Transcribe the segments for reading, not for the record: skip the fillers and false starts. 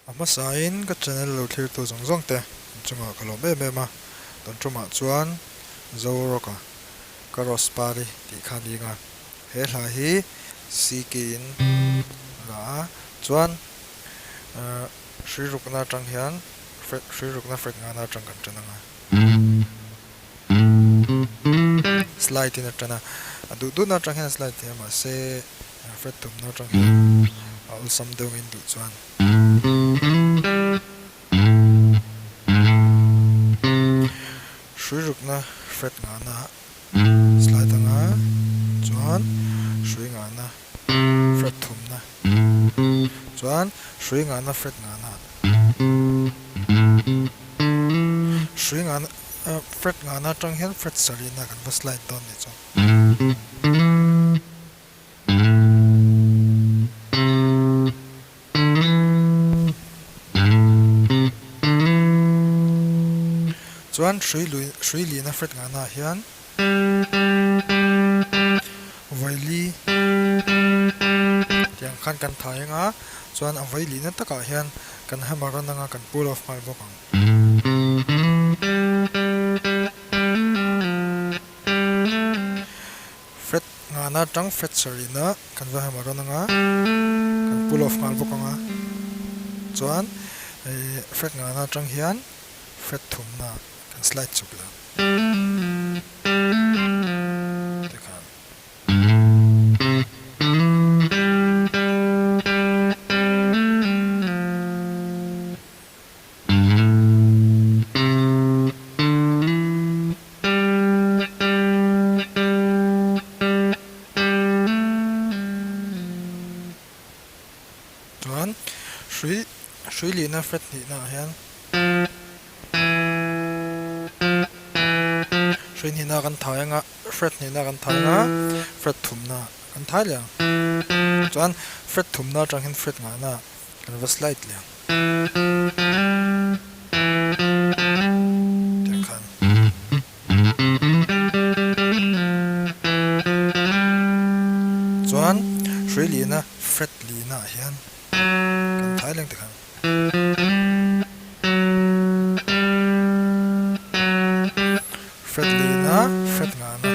A hmasain ka channel lo thlirtu zawng zawng te an chungah ka lawm em em a, tun tumah chuan Zoroka ka Rose Pari tih kha a ni ang a, he hla hi CK in a la a, chuan Hruirukna atang hian Hruirukna fret ngana atang kan tan ang a. Slide in a tan a, a duh duhna atang hian slide thei a mahse fret tumna atang hian a awlsam deuh in duh chuan. Hruirukna fret ngana slide anga chuan hrui ngana fret thumna chuan hrui ngana fret ngana hrui ngana fret ngana atang hian fret sarihna kan va slide dawn nih chuan. Chuan hrui lui hrui lihna fret ngahna ah hian vaili tih ang khan kan thai anga chuan a vai lihna takah hian kan hammer a nanga kan pull off nghal bawk ang. Fret ngana atang fret sarihna kan va hammer rawn anga kan pull off nghal bawk anga chuan ih fret ngana atang hian fret thumna kan slide chuk la tikhan. Chuan hrui hrui lihna fret hnihna ah hian hrui hnihna kan thai anga fret hnihna kan thai anga fret thumna kan thai leh ang chuan fret thumna atang hian fret ngahna Kan va slide leh ang. Tiang khan. Chuan hrui lihna fret lihna ah hian kan thai leng tikhan. Fret lihna fret ngahna.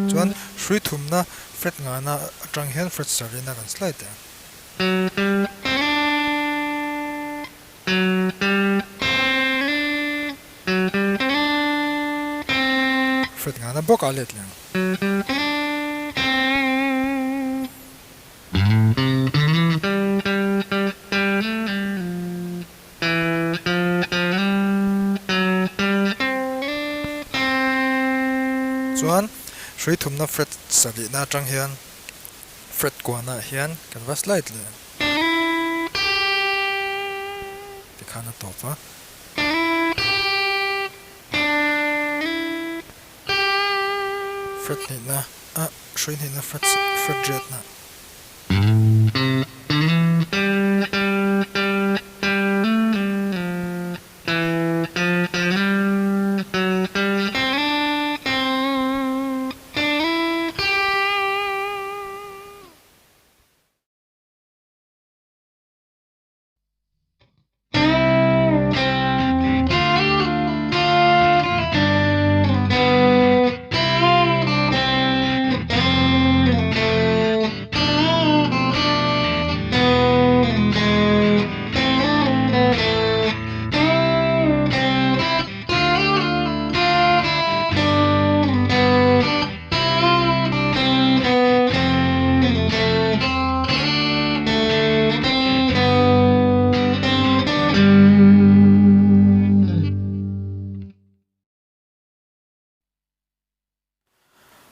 Chuan hrui thumna fret ngahna atang hian fret sarihna kan slide leh ang. Fret ngahna bawk a let leh ang. Chuan hrui thumna fret sarihna atang hian fret kuanah hian kan va slide leh ang tikhan a tawp a. Fret hnihna ah hrui hnihna fret fret riatna.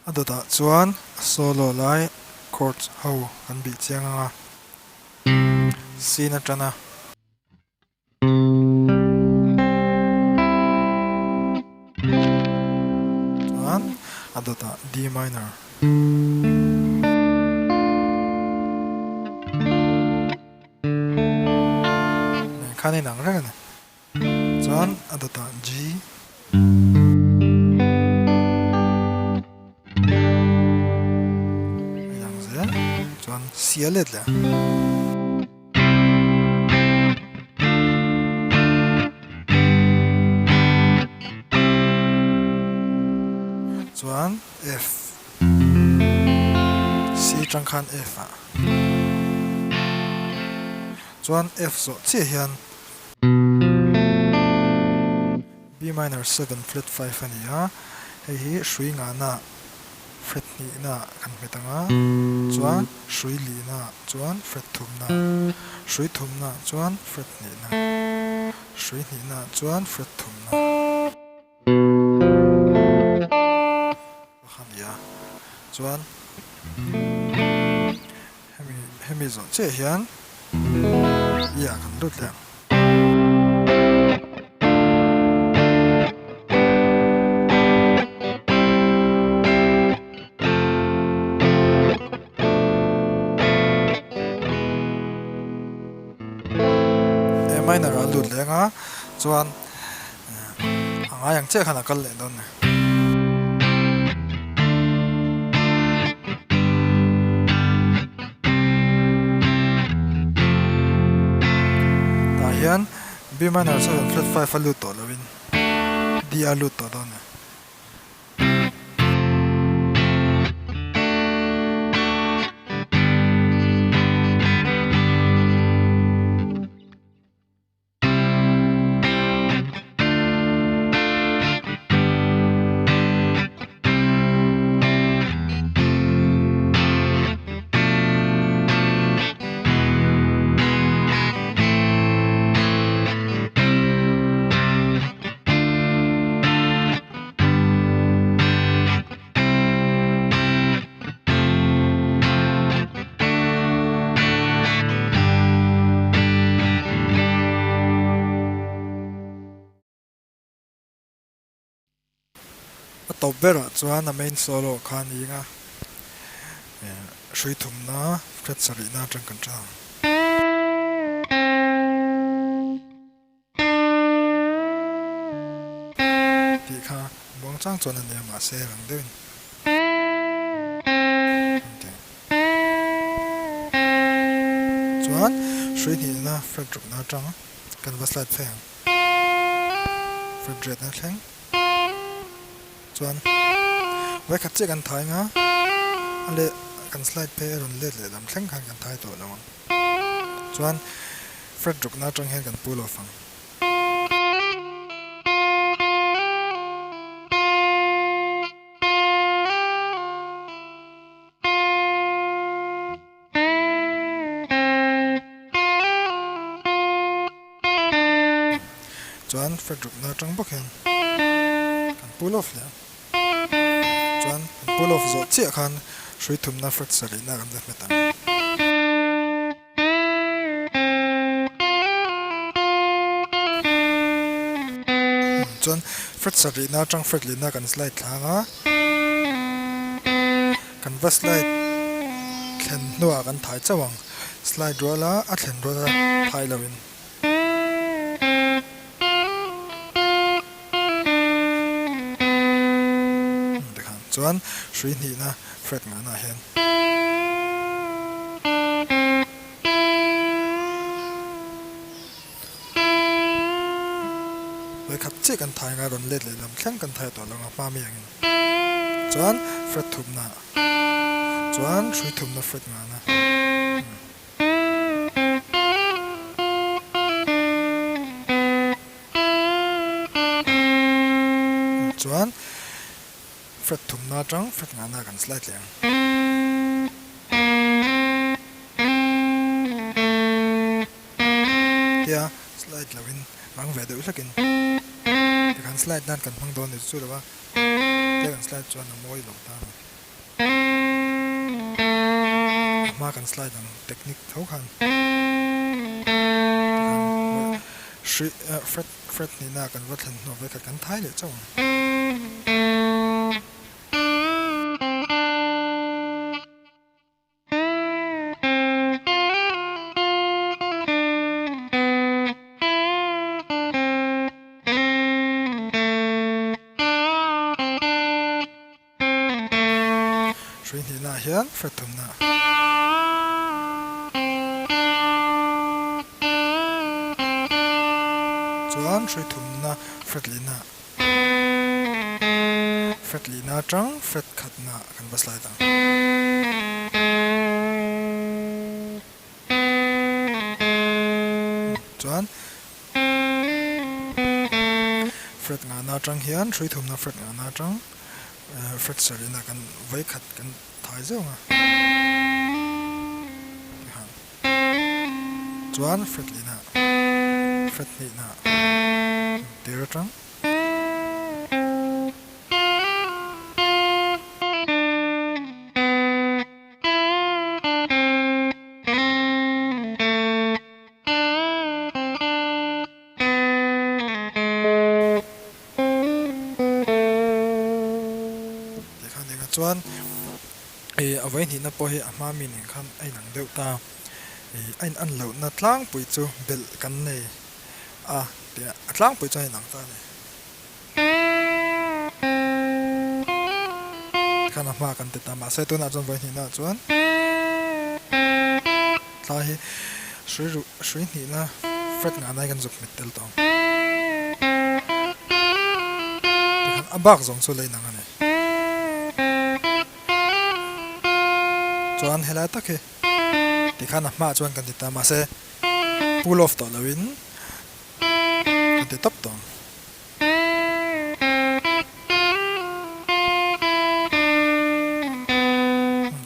A dawtah chuan a solo lai chords ho kan bih chiang ang a, C na tan a. A dawtah D minor. Nen khan a inang reng a ni. Chuan a dawtah G. A inang zel. Chuan C a let leh a. Chuan F C tang khan F ah chuan F zawh chiah hian B minor 7 flat 5 a ni a, hei hi hrui ngahna fret hnihna kan hmet ang a, chuan hrui lihna chuan fret thumna, hrui thumna chuan fret hnihna, hrui hnihna chuan fret thumna. A ni a, chuan hemi hemi zawh chiah hian i ah kan lut leh ang. A minor ah a lut leh ang a, chuan A ngai ang chiah khan a kal leh dawn ni. Tah hian B minor 7 flat 5 a lut tawh lovin D a lut tawh dawn ni. A tawp berah chuan a main solo kha a ni ang a, hrui thumna flat sarihna atang kan tang. Tih kha buang chang chuan a nia mahse rang deuhin an ti. Chuan hrui hnihna fret rukna atang kan va slide phei ang. Fret riatna thleng chuan vawikhat chiah kan thai anga a leh kan slide phei a rawn let leh lam thleng khan kan thai tawh lo ang. Chuan fret rukna atang hian kan pull off ang. Chuan fret rukna atang bawk hian kan pull off leh ang. Chuan kan pull off zawh chiah khan hrui thumna fret sarihna kan la hmet ang. Chuan fret sarihna atang fret lehna kan slide thlang a, kan va slide thlen hnuah kan thai chauh ang. Slide ruala a thlen ruala thai loin. Tikhan chuan hrui hnihna fret ngahna hian. Vawikhat chiah kan thai anga rawn let leh lam thleng kan thai tawh lo ang a hma mi angin chuan fret thumna chuan hrui thumna fret ngahna. Chuan fret thumna atang fret ngahna kan slide leh ang. Tia slide loin rang ve deuh hlekin tikhan slide nan kan hmang dawn ni chu lo a, tia kan slide chuan a mawi lo ta a ni. A hma kan slide ang technique tho khan tikhan hri fret fret hnihna kan va thlen hnuah vekhat kan thai leh chauh ang. hnihnaah hian fret thumna. Chuan hrui thumna fret lihna fret lihna atang fret khatna kan va slide ang. Chuan fret ngahna atang hian hrui thumna fret ngahna atang fret sarihna kan vawikhat kan thai zeuh ang a. Chuan fret lihna fret hnihna tir atang. Tikhan engah chuan ih a vawi hnihna pawh hi a hma mi nen khan a inang deuh ta. Ih a in an lohna tlangpui chu belh kan nei a tih a tlangpui chuan a inang ta a ni. Khan a hma kan ti ta mahse tunah chuan vawi hnihna ah chuan tlai hi hrui ruh hrui hnihna fret ngah nai kan zuk hmet tel tawh ang tikhan a bak zawng chu lei nang a ni chuan helai tak hi tikhan a hmaah chuan kan ti ta mahse pull off tawh loin kan ti tawp tawh ang.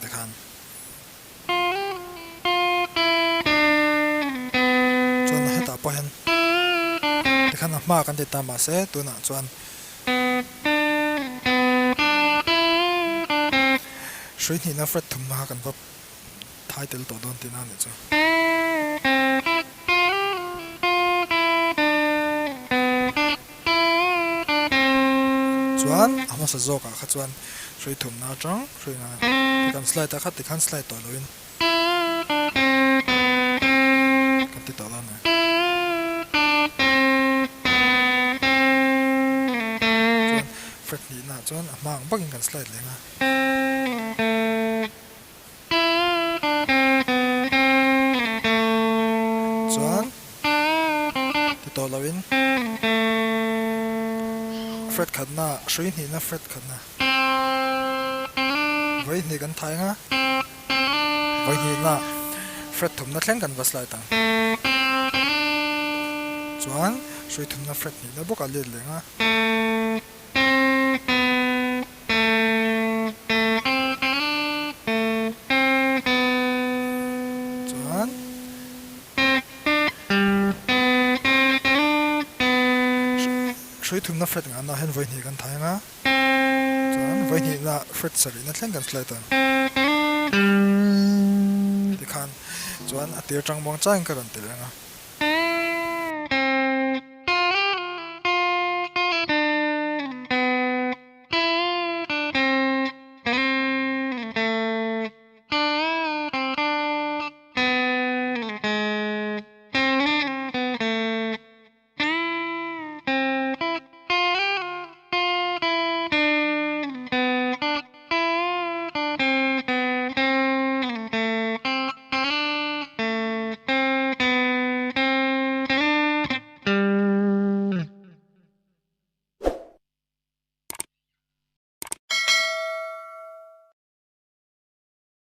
Tikhan chuan hetah pawh hian tikhan a hma kan ti ta mahse tunah chuan hrui hnihna fret thumna kha kan va thai tel tawh dawn tihna a nih chu. Chuan a hmasa zawkah kha chuan hrui thumna atang hrui nga kan slide a kha tikhan slide tawh loin kan ti tawh lo a ni. Chuan fret hnihna ah chuan a hma ang bakin kan slide leh ang a. Chuan ti tawh loin fret khatna hrui hnihna fret khatna vawi hnih kan thai ang a vawi hnihna fret thumna thleng kan va slide ang chuan hrui thumna fret hnihna bawk a let leh ang a. Chuan hrui thumna fret ngahna hian vawi hnih kan thai ang a, chuan vawi hnihna fret sarihna thleng kan slide ang. Tikhan chuan a tir tang muang changin ka rawn ti reng a.